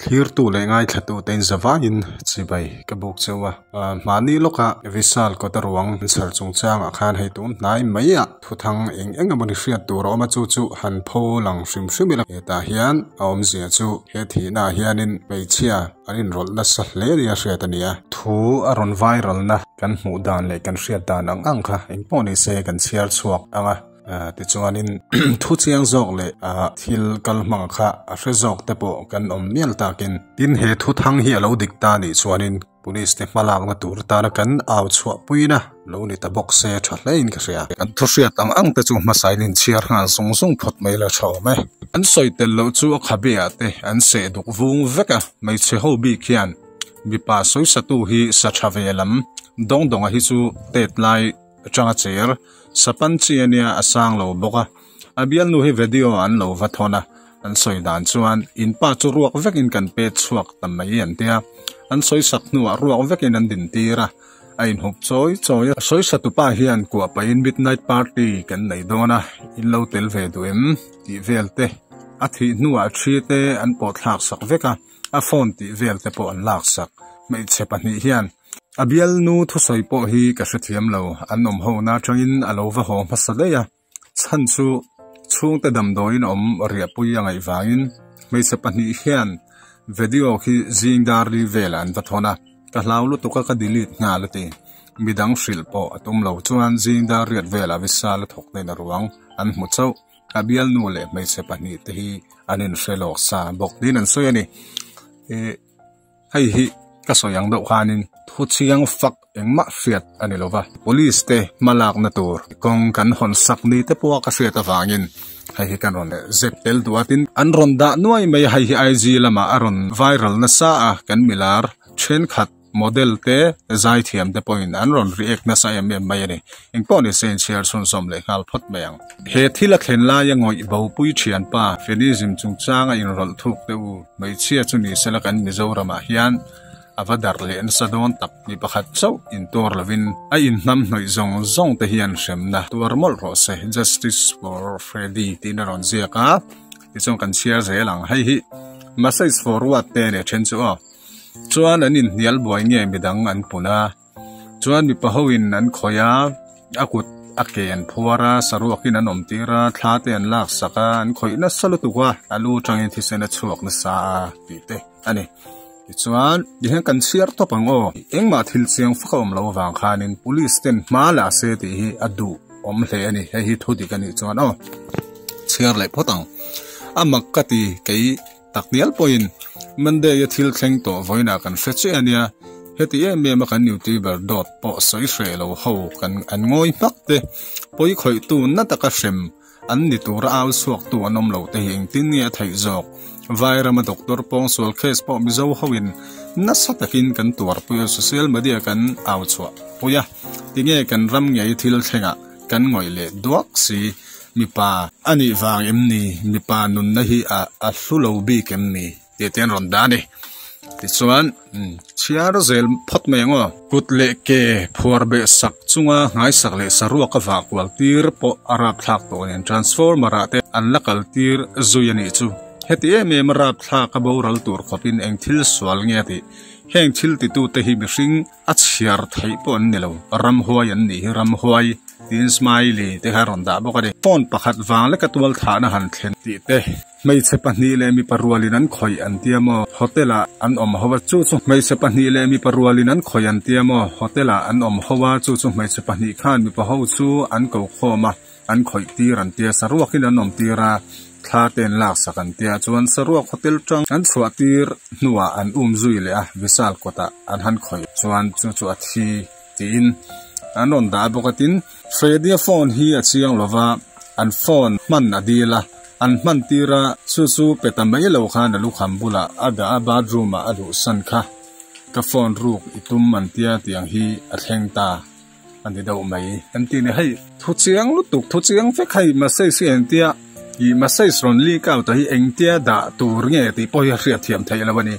Thlirtu leh ngaithlatute in zavaiin chibai ka buk cheu a. Mahni lawka Vishal kawta ruang an chhar chungchangah khan hei tun hnai maiah thuthang eng eng emawni hriat tur a awm a, chu chu han pho lang hrim hrim ila. Hetah hian a awmzia chu he thihnaah hianin hmeichhia an inrawlh nasa hle nia hriat a ni a. Thu a rawn viral na kan hmuh dan leh kan hriat dan ang ang kha engpawh ni se kan chhiar chhuak ang a. Tichuanin thu chiang zawk leh thil kal hmang kha a hre zawk te pawh kan awm mial takin. Tin, he thuthang hi a lo dik ta nih chuanin Police te hmalakna tur tana kan au chhuahpuina lo ni ta bawk se tha hlein ka hria. Kan thu hriat ang ang te chu hmasain inchhiar nghal zung zung phawt mai la tha awm e. An sawi tel loh chu a khabe ah te an seh duk vung vek a, hmeichhe ho bik hian mipa sawisatu hi sa tha ve lam dawng dawnga hi chu tet lai atanga cher sapan chi ania a sang lo bawk a, a bialnu hi video an lo va thawn a, an sawi dan chuan in pa chu ruak vekin kan pet chhuak ta mai an tia, an sawi sak hnuah ruak vekin an din tir a, a inhup chawi chawi a, sawi satu pa hian kuah pahin midnight party kan nei dawn a, in lo tel ve duh em tih vel te, a thih hnuah thi te an pawh thlak sak vek a, a phone tih vel te pawh an lak sak, hmeichhe pahnih hian. A bialnu thusawi pawh hi ka hrethiam lo, an awm ho na atangin a lo va haw hmasa daih a, chhan chu chhungte damdawiin awm riahpui a ngaih vangin hmeichhe pahnih hian video khi zing dar li velah an va thawn a, ka hlau lutuk a ka delete nghal a ti. Midang hrilh pawh a tum lo chuan zing dar riat velah Vishal a thawk hnen a ruang an hmu chauh. A bialnu leh hmeichhe pahnih te hi an inhre lawk sa bawk niin an sawi a ni. Hei hi ka sawi ang deuh khanin thu chiang fak engmah hriat a ni lova, police te hmalakna tur kawng kan hawn sak ni te pawha ka hriat avangin hei hi kan rawn zep tel duh a, tin an rawn dah nuai mai a, hei hi IG lamah a rawn viral nasa a, kan milar thenkhat model te zaithiam te pawhin an rawn react nasa em em mai a ni. Engpawh ni se inchhiar chhunzawm leh nghal phawt mai ang. He thil a thlen laia ngawih bopui thianpa Fenism chungchanga inrawlh thuk te u hmeichhia chu ni sela kan Mizoramah hian a va darh leh nasa dawn tak mi pakhat chauh intuar lovin a inhnam hnawih zawng zawng te hian hremna tuar mawlh rawh se Justice for Freddy tiin a rawn ziak a tichuan kan chhiar zel ang hei hi message forward te leh then chu aw chuan an inhnial buai nge midang an pun a. Chuan mipa ho in an khawih a, a kut a ke an phuar a, saruak in an awm tir a, thla te an lak sak a, an khawih nasa lutuk a, a lu atangin thisen a chhuak nasa a tih te a ni. Tichuan, tihian kan chhiar tawp ang aw, engmah thil chiang fak a awm loh avang khanin police ten hma la se tih hi a duh awm hle a ni, hei hi thu dik a nih chuan aw, chhiar leh phawt ang. A mak ka ti kei. Taknial pawhin Monday-a thil thleng tawh vawiinah kan hre chiah a nia, heti em em a kan youtuber dawt pawh sawi hreh lo ho kan an ngawi hmak te, pawi khawihtu na taka hrem an ni tura au chhuaktu an awm lo te hi engtin nge a theih zawk? Vairama doctor pawngsual case pawh Mizo hoin nasa takin kan tuarpui a, social media kan au chhuah pui a, tinge kan ram ngei thil thlengah kan ngawih leh duak si? Mipa a nih vang em ni? Mipa nunna hi a a hlu lo bik em ni? Tih te an rawn dah a ni. Tichuan, chhiar zel phawt mai ang aw. Kut leh ke phuar beh sak chunga nghaisak leh saruak a vah kual tir pawh a rapthlak tawh nen transformer ah te an la kal tir zui a nih chu. Heti em em a rapthlak a boral tur khawpin eng thil sual nge a tih? Heng thil titute hi mihring A chhiar theih pawh an ni lo, ramhuai an nih hi ramhuai tiin smiley te kha a rawn dah bawk a ni. Phone pakhat vang leka tual thahna han thlen tih te, hmeichhe pahnih leh mipa rualin an khawih an tia maw, hotel ah an awm ho a, chu chu hmeichhe pahnih leh mipa rualin an khawih an tia maw, hotel ah an awm ho a, chu chu hmeichhe pahnih khan mipa ho chu an ko khawm a. An khawih tir an tia, saruakin an awm tir a, thla te an laksak an tia, chuan saruak hotel tang an chhuah tir hnuah an um zui leh a, Vishal kawtah an han khawih chuan chu chu a thi tiin an rawn dah bawk a, tin Freddy-a phone hi a chiang lova, an phone hman a dil a, an hman tir a, chu chu pe ta mai lo khan a lukham bulah a dah a, bathroom ah a luhsan kha ka phone ruk i tum an tia tiang hi a thleng ta. A ni deuh mai. An ti ni hei thu chiang lutuk thu chiang vek hei message hi engtia ih message rawn leak out a hi engtia dah tur nge tih pawh hi a hriat thiam theih lo a ni.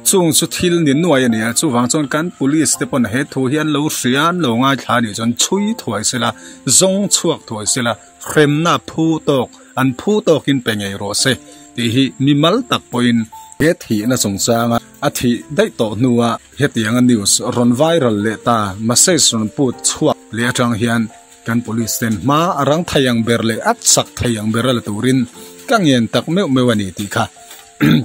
Chung chu thil ni nuai a ni a, chuvang chuan kan police te pawn he thu hi an lo hria an lo ngaithla a nih chuan chhui thuai sela, zawng chhuak thuai sela, hremna phu tawk an phu tawkin pe ngei rawh se tih hi mimal tak pawhin. He thihna chungchanga a thih daih tawh hnua hetianga news rawn viral leh ta message rawn put chhuak leh atang hian kan police ten hma a rang thei ang ber leh a chak thei ang ber a la turin ka ngen tak meuh meuh a ni tih kha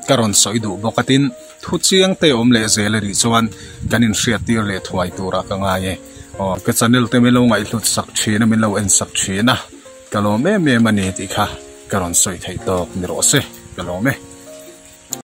ka rawn sawi duh bawk a. Tin, thu chiang te awm leh zel a nih chuan kan inhriattir leh thuai turah ka ngai e. Aw, ka channel te min lo ngaihhlut sak thin a, min lo en sak thin a, ka lawm em em a ni tih kha ka rawn sawi theih tawk ni rawh se, ka lawm e.